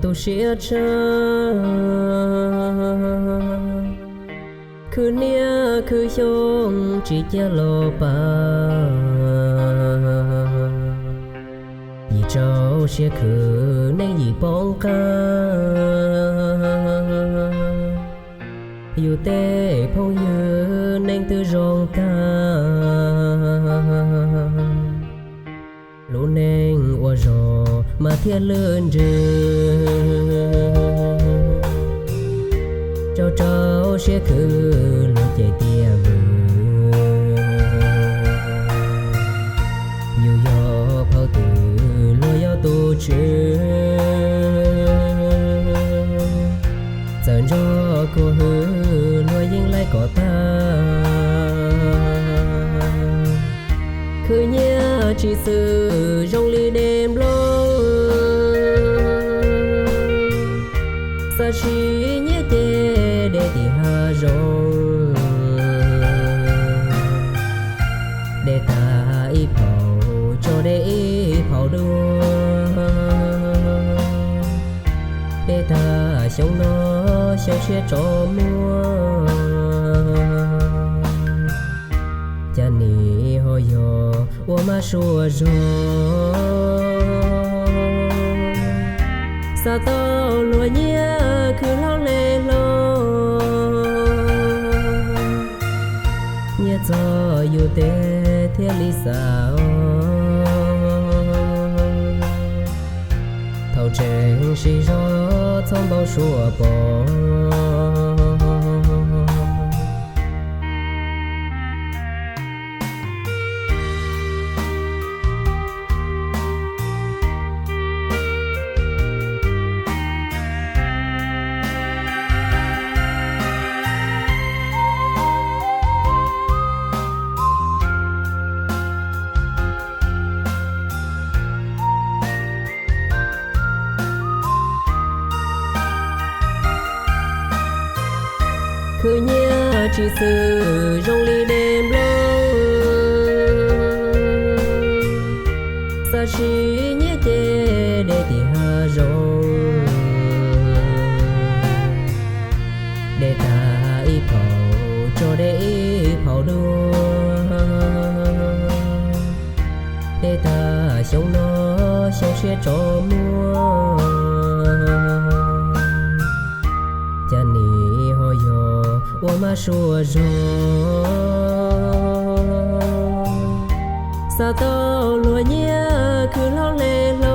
tu siab tshaj. Khwv niaj khwv xyoo tsis cia los pab, yim rau siab khwv neej yim poob qab. Yus tej phooj ywg neej twb zoo tag, lub neej ua zog mas thiaj lwj nrwg. Rau rau siab khwv luag ces tiag vwm, yus yog phauj twm luag yog tus tswv. Txawm nrog khuv hwm luag yeej laij kom tag. Khwv nyiaj tsis xwm zoo li dej nplooj, xav siv nyiaj ces de tim hav zoov. De tag ib phaum tso de ib phaum dua. De tag xyoo no xyoo siab tso muag, cas nim ho yog ua mab suav zog. Xav tau luag nyiaj khwv hlob le hlo, nyiaj txog yus tes thiaj li xav. Thaum tseem sib zog txhob npau suav pom. Khwv nyiaj tsis xwm zoo li dej nplooj, xav siv nyiaj ces de tim hav zoov. De tag ib phaum tso de ib phaum dua. De tag xyoo no xyoo siab tso muag, cas nim ho yog ua mab suav zog. Xav tau luag nyiaj khwv hlob le hlo,